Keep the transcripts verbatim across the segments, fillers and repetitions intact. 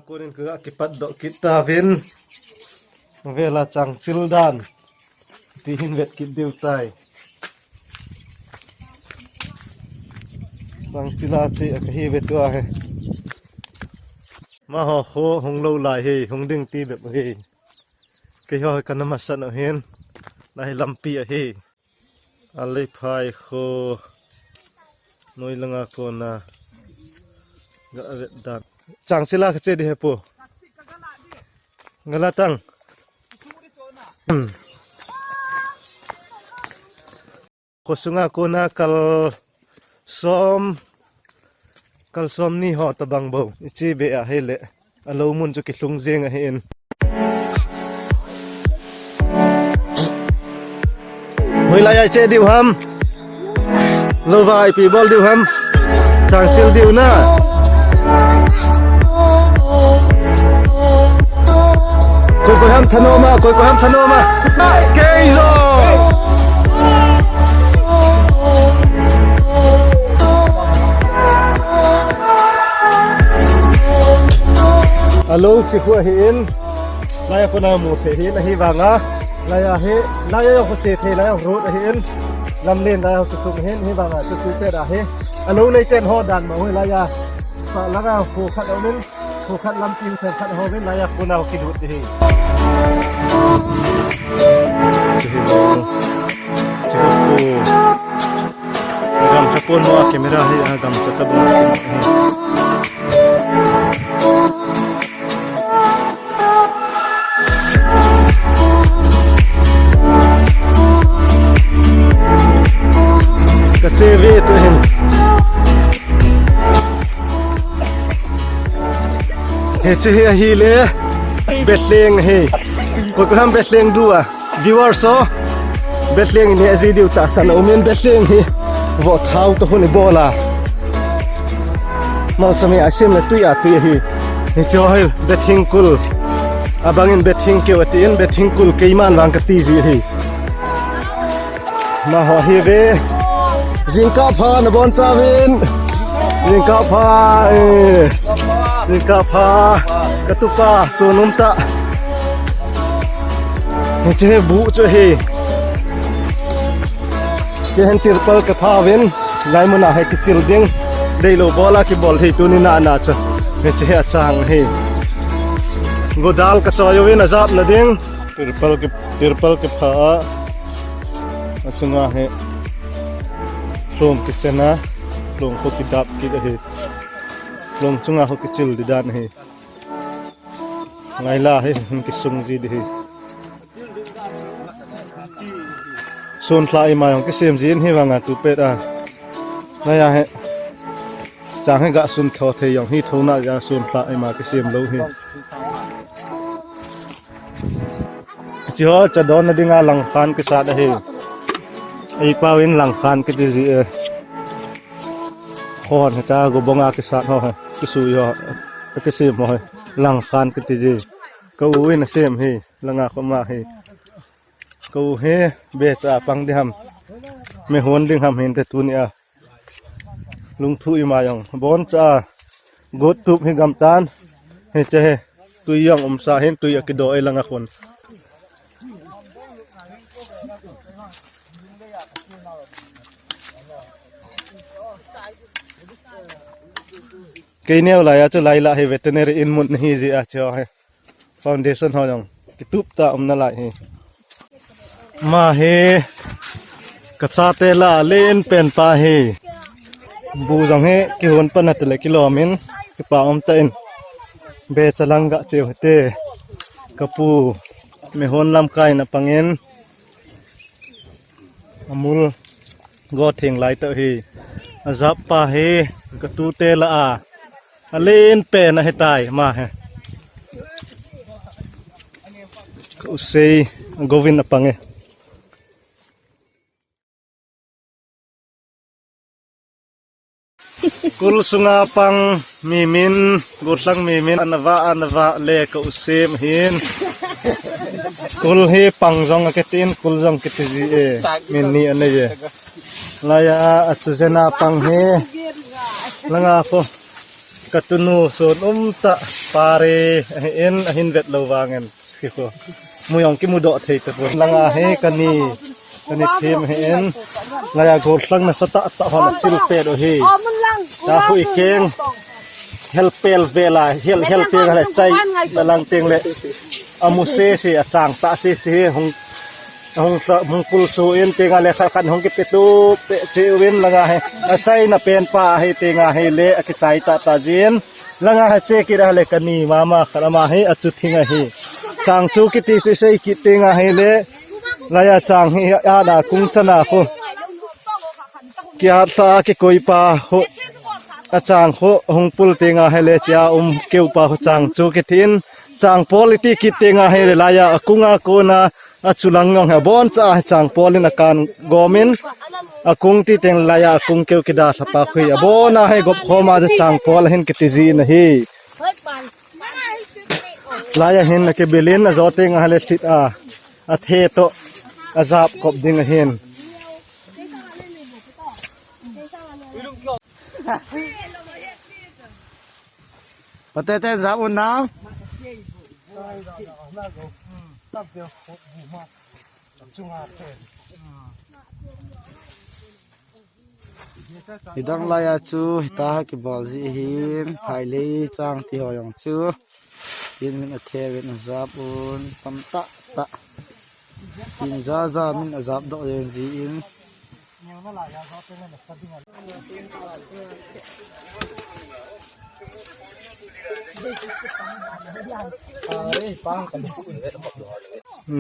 Kunin ka kipat doh kit tauvin. Vela changchil dan. Ti hin vet kit diu tai. Changchil a chi a ka hi ve tua he. Maho ho hung lou lai he, hung ding ti bep he. Keiho ka na masan o hin. Lai lampi a he. Alei phai kho. Noi langa kona. Ga vet dan. Changchil a ka che di he pu. Galatang. Hmm. Kho sunga kona kal som. Kal som ni ho tabang bou. Ichi be a he le. A lou mun chu kilhung jeng ahin. Hoilai a che diu ham. Lou va ipi bol diu ham. Changchil diu na. Koi koi ham thanom a, koi koi ham thanom a. Keijo. A lou chi khu ahin, laia kona mu thei hin ahi vanga, laia hi, laia jong khu che thei, laia road ahin, lamlen laia khu tum hin, hi vanga chu tu pet ahi. A lou nei ten ho dan ma hui laia, pa langa khu khat aumin, khu khat lampi khu khat ho min, laia kona kilut hi. Chi khu. Gamtha pon ho a camera hi a gamtha ta bang. Ka che ve tu hin. Hiche hi ahile. Betleng hi. Koi koi ham Betleng diu a. Viewers ho, Betleng in hi aji diu tahsan a um in Betleng hi. Vo thao to hun i bol a. Malsam hi a sem le tui a tui hi. Hiche ho hi Bething kul. Abang in Bething keu ati in Bething kul keiman vang kati ji hi. Maho hi ve. Jingkah pha nabon chauvin. Jingkah pha, eh. Jingkah pha. Ka tupa, sunum ta. Hiche hi bu chu hi. Che hin tirpal ka pha uvin. Lai mun a hi kichil ding. Deilou bol a kibol hi tuni na na chu. Hiche hi achang hi. Godal ka choi uvin ajap na ding. Tirpal ki, tirpal kipha a, achunga hi lhum kichen a, lhum khu kidap kit ahi. Lhum chunga khu kichil di dan ahi. Ngaila hi, hin kisung ji di hi. Sun lha ima jong kisem ji in hi vanga tu pet a. Ngaia hi. Chang hi ga sun tho thei jong hi thona ja sun lha ima kisem lou hi. Chi ho, cha don na dinga langkhan kisat ahi. Ei pau in langkhan kiti ji e. Khon hita gobonga kisat ho he. Kisui ho. Kisem ho he. Langkhan kiti ji. Ka u in asem hi. Langa khoma hi. Ka u hi. Becha pang di ham. Mehon ding ham hin te tuni a. Lungthu ima jong. Boncha. Got tup hi gamtan. Hiche hi. Tui jong umsa hin tui akido e langa khun. Kei neo laiya chu laila hi veterinary in mun hi ji a chu hi. Foundation ho jong kitup ta umna lai hi. Ma hi ka chate la len pen pa hi. Bu jong hi kihon pan a tile kilom in kipa um ta in. Becha lang ga cheu hite. Ka pu mehon lamkai na pang in. Amul go theng lai tah hi. Ajap pa hi ka tute la a. Alen pen ahitai ma hi. Ka u sei govin apang e. Kul sunga pang mimin, gotlang mimin, anava, anava, le ka u sem hin. Kul hi pang jong akitin, kul jong kiti ji e, min ni anei e. Laiya, achu jena pang hi. Langa ko. Ka tunu sun um ta pare, ahin, ahin vet lou vangin, kikhu. Mu jong kimu doh thei tapon. Langa hi kani, kani thim ahin. Laiya gollhang nasa tah tah hon achil pet u hi. Ka hu i keng. Hel pel vela, hel, hel teng le chai, na lang teng le. Amu sese, achang tah sese, hung, hung, hung pul su in, tenga le khat khat hung kipetu, pe, che uvin langa hi. Achaina pen pa hi tenga hi le, akichai tah tah jin. Langa hi che kit a le kani mama khat ama hi, achu thing ahi. Chang chu kiti chu sei kit tenga hi le, laiya chang hi, ada kung chana khu. Kiat lha kikoi pa khu. Achang khu hung pul tenga hi le chia um keu pa khu chang chu kitin. Chang pol iti kit tenga hi le laiya akung a kona achulang jong hi abon cha hi chang pol in akan gomin. Akung ti teng laiya akung keu kida lha pa khu hi abon a hi gop khoma chang pol ahin kiti jin ahi. Laiya hin akibilin ajo tenga hi le thit a. Athe to ajap kop ding ahin. Patete jap un nang. Hidang laiya chu hita ha kibol ji hin, phailei chang ti ho jong chu. Tin min athe vin ajap un, tam tah tah. Tin ja ja min ajap doh jeng ji in.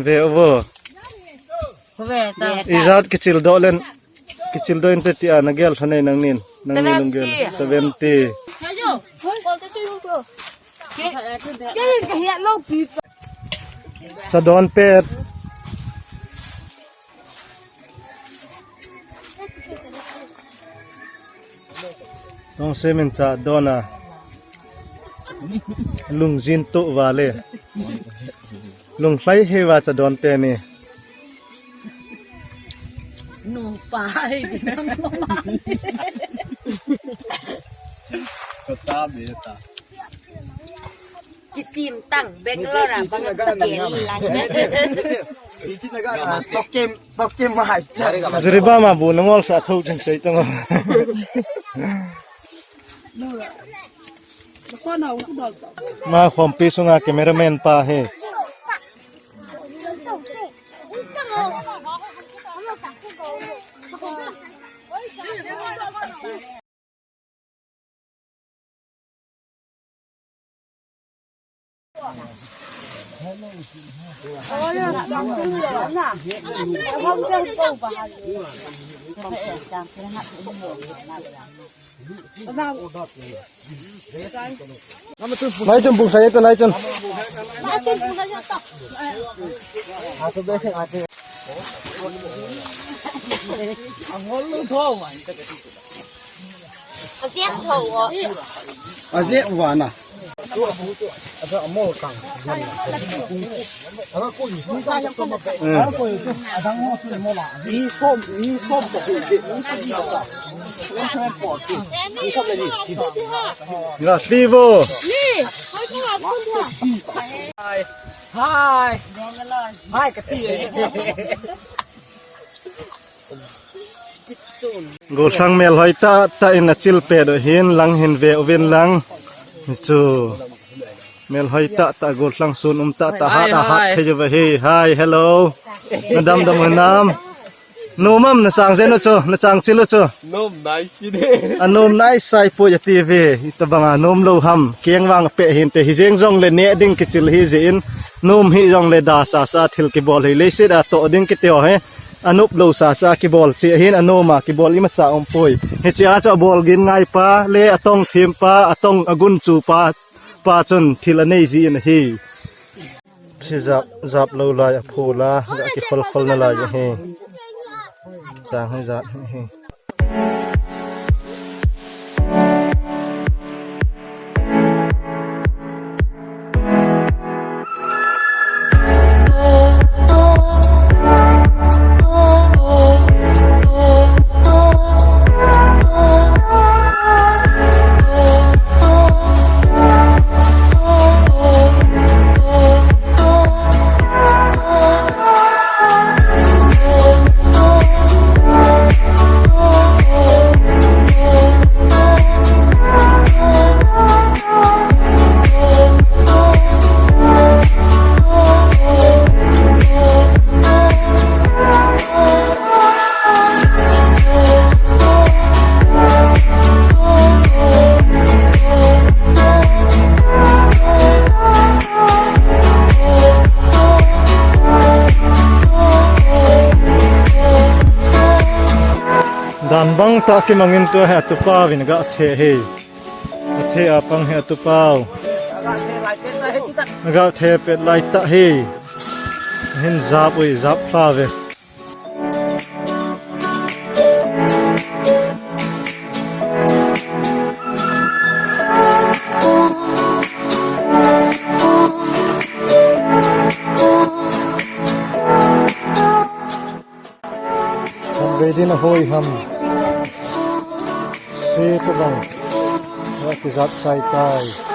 Ve vo. Ve ta. Ijat kichil doh len. Kichil doh inte tia nagel thanei nangnin. Nangnin lunggel. Seventy. Cha don pet. Nong semin cha don a. Lungjin to vale. Lunglhai heva cha don pet ni. Nupa hi dinam mama. Kota beta. Kitim tang Bangalore a bang a kitim lang. Tokim, tokim mahai. Jiriba ma bu nangol sa thou jin sei tang. Ma khompi sunga cameraman pa he. Lai chun bung sai ta lai chun. Aje wana. Nga hlivo. Hi. Hi. Hi, kati. Gollhang melhoi tah tah in achil pet u hin lang hin ve uvin lang. Chu. Melhoi tah tah gollhang sun um tah tah hat a hat thei uva hi. Hi, hello. Nadam dam u nam. Nom am nachang jen u chu, nachang chil u chu. Nom nai si de. Anom nai sai poi ati ve. Itabanga nom lou ham. Keng vang peh hinte hijeng jongle neh ding kichil hi jeh in. Nom hi jongle da sasa thil kibol hi leiset a toh ding kiti ho hi. Anop lou sasa kibol cheh hin anom a kibol imacha um poi. Hichea chu abol gin ngai pa le atong thim pa atong agun chu pa pa chun thil anei ji in ahi. Chi jap, jap lou lai aphu la, ga kikhol khol na lai ahi. Chang hi jat hi. An bang tah kimangin tua hi atupa vin ga the hi. Athe apang hi atupau. Ga the pet lai tah hi. Hin jap ui, jap pha ve. Kan ve din a hoi ham. Se to bang. Ra ki jap sai tai.